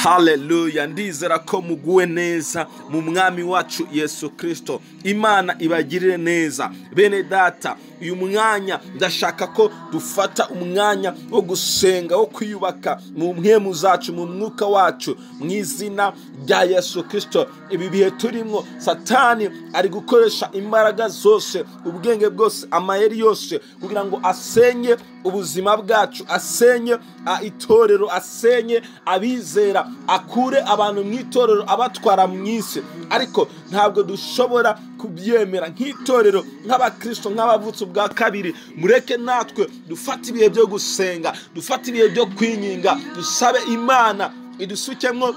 Haleluya, ndizera ko muguwe neza mu mwami wacu Yesu Kristo. Imana ibagirire neza. Bene data, uyu mwanya ndashaka ko dufata umwanya wo gusenga, wo kwiyubaka mu mpemu zacu, mu mwuka wacu, mu izina rya Yesu Kristo. Ibi bihe turimo, Satani ari gukoresha imbaraga zose, ubwenge bwose, amayeri yose kugira ngo asenye ubuzima bwacu, asenye itorero, asenye abizera, akure abantu mu itorero abatwara mu isi. Ariko ntabwo dushobora kubyemera nk'itorero, nk'abakristo, nk'abavutse ubwa kabiri. Mureke natwe dufate ibihe byo gusenga, dufate ibihe byo kwinginga, dusabe Imana idusukemwo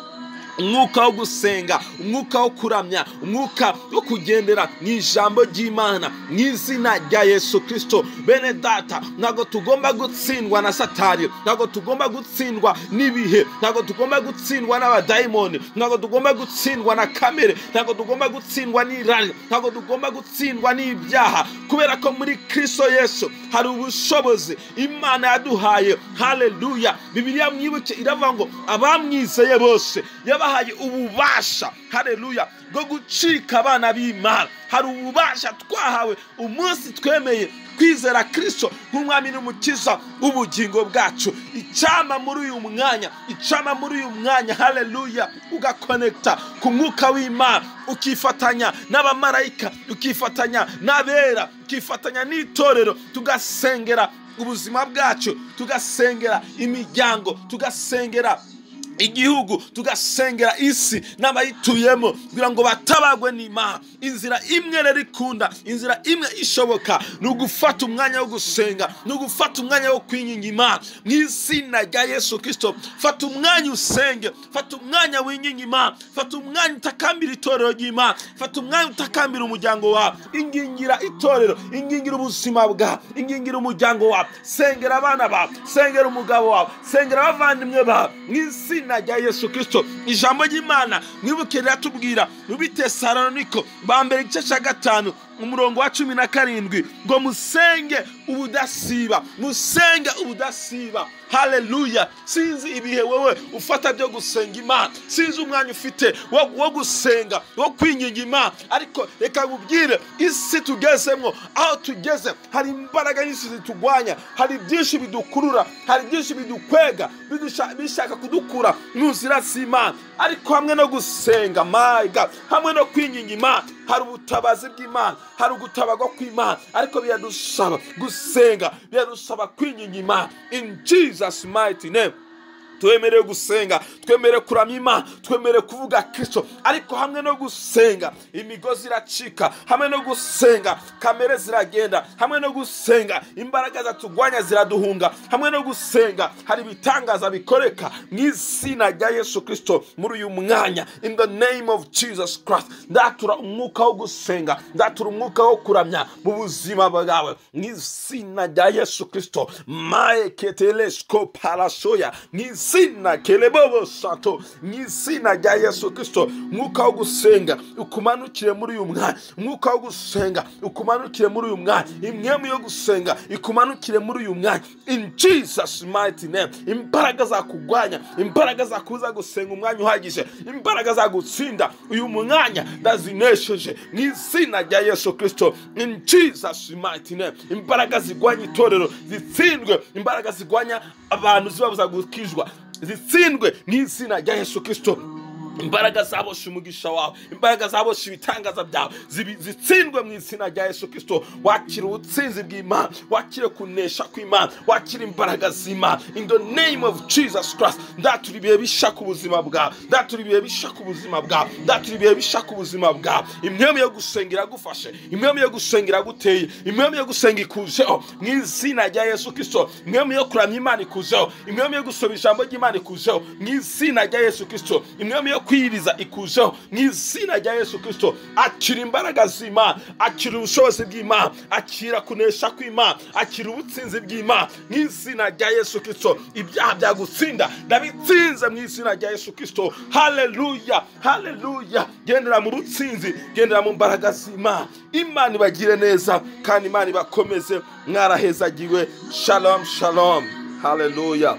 umwuka wo gusenga, umwuka wo kuramya, umwuka wo kugendera mu ijambo ry'Imana, mu izina rya Yesu Kristo. Bene data, ntabwo tugomba gutsindwa na Satani, ntabwo tugomba gutsindwa n'ibihe, ntabwo tugomba gutsindwa n'abadayimoni, ntabwo tugomba gutsindwa na kamere, ntabwo tugomba gutsindwa n'irari, ntabwo tugomba gutsindwa n'ibyaha, kubera ko muri Kristo Yesu hari ubushobozi Imana yaduhaye. Haleluya. Bibiliya mwibuke iravuga ngo abamwizeye bose yabahaye ububasha, haleluya, bwo gucika abana b'Imana. Hari ububasha twahawe umunsi twemeye kwizera Kristo nk'umwami n'umukiza w'ubugingo bwacu. Icyama muri uyu mwanya, icyama muri uyu mwanya, haleluya, ugakonekta ku mwuka w'Imana, ukifatanya n'abamarayika, ukifatanya n'abera, ukifatanya n'itorero, tugasengera ubuzima bwacu, tugasengera imiryango, tugasengera igihugu, tugasengera isi n'abayituyemo kugira ngo batabagwe n'Imana. Inzira imwe rero ikunda, inzira imwe ishoboka, ni ugufata umwanya wo gusenga, ni ugufata umwanya wo kwinginga Imana mu izina rya Yesu Kristo. Fata umwanya usenge, fata umwanya winginga Imana, fata umwanya utakambira itorero ry'Imana, fata umwanya utakambira umuryango wawe. Ingingira itorero, ingingira ubuzima bwawe, ingingira umuryango wawe, sengera abana bawe, sengera umugabo wawe, sengera abavandimwe bawe mu izina rya Yesu Kristo. Ijambo ry'Imana mwibuke riratubwira mu Bitesaloniko ba mbere igice cya 5 umurongo wa 17 ngo musenge ubudasiba, musenge ubudasiba. Haleluya. Sinzi ibihe wewe ufata byo gusenga Imana, sinzi umwanya ufite wo gusenga, wo kwinginga Imana, ariko reka nkubwire isi tugezemo, aho tugeze hari imbaraga nyinshi zitugwanya, hari byinshi bidukurura, hari byinshi bidukwega, bishaka kudukura mu nzira z'Imana. Ariko hamwe no gusenga, my God, hamwe no kwinginga Imana, hari ubutabazi bw'Imana, hari ugutabagwa kw'Imana. Ariko biradusaba gusenga, biradusaba kwinginga Imana. In Jesus mighty name. Twemerewe gusenga, twemerewe kuramya Imana, twemerewe kuvuga Kristo. Ariko hamwe no gusenga imigozi iracika, hamwe no gusenga kamere ziragenda, hamwe no gusenga imbaraga zatugwanya ziraduhunga, hamwe no gusenga hari ibitangaza bikoreka mu izina rya Yesu Kristo. Muri uyu mwanya, in the name of Jesus Christ, ndatura umwuka wo gusenga, ndatura umwuka wo kuramya mu buzima bwawe mu izina rya Yesu Kristo. Maeketelesco parasoya, mu izina kelebobo sato, mu izina rya Yesu Kristo. Umwuka wo gusenga ukumanukire muri uyu mwanya, umwuka wo gusenga ukumanukire muri uyu mwanya, imwemu yo gusenga ikumanukire muri uyu mwanya, in Jesus mighty name. Imbaraga zakugwanya, imbaraga zakuza gusenga umwanya uhagije, imbaraga zagutsinda uyu mwanya ndazinesheje mu izina rya Yesu Kristo, in Jesus mighty name. Imbaraga zigwanya itorero zitsindwe, imbaraga zigwanya abantu zibabuza gukizwa zitsindwe mu izina rya Yesu Kristo. Imbaraga zaboshe umugisha wawe, imbaraga zaboshe ibitangaza byawe zitsindwe mu izina rya Yesu Kristo. Wakira ubutsinzi bw'Imana, wakire kunesha kw'Imana, wakira imbaraga z'Imana, in the name of Jesus Christ. Ndatura ibihe bisha ku buzima bwawe, ndatura ibihe bisha ku buzima bwawe, ndatura ibihe bisha ku buzima bwawe. Imwemu yo gusenga iragufashe, imwemu yo gusenga iraguteye, imwemu yo gusenga ikujeho mu izina rya Yesu Kristo. Imwemu yo kuramya Imana ikujeho, imwemu yo gusoma ijambo ry'Imana ikujeho mu izina rya Yesu Kristo. Imwemu yo kwiriza ikujeho mu izina rya Yesu Kristo. Akira imbaraga z'Imana, akira ubushobozi bw'Imana, akira kunesha kw'Imana, akira ubutsinzi bw'Imana mu izina rya Yesu Kristo. Ibyaha byagutsinda ndabitsinze mu izina rya Yesu Kristo. Haleluya, haleluya. Gendera mu butsinzi, gendera mu mbaraga z'Imana. Imana ibagire neza kandi Imana ibakomeze. Mwarahezagiwe. Shalom, shalom. Haleluya.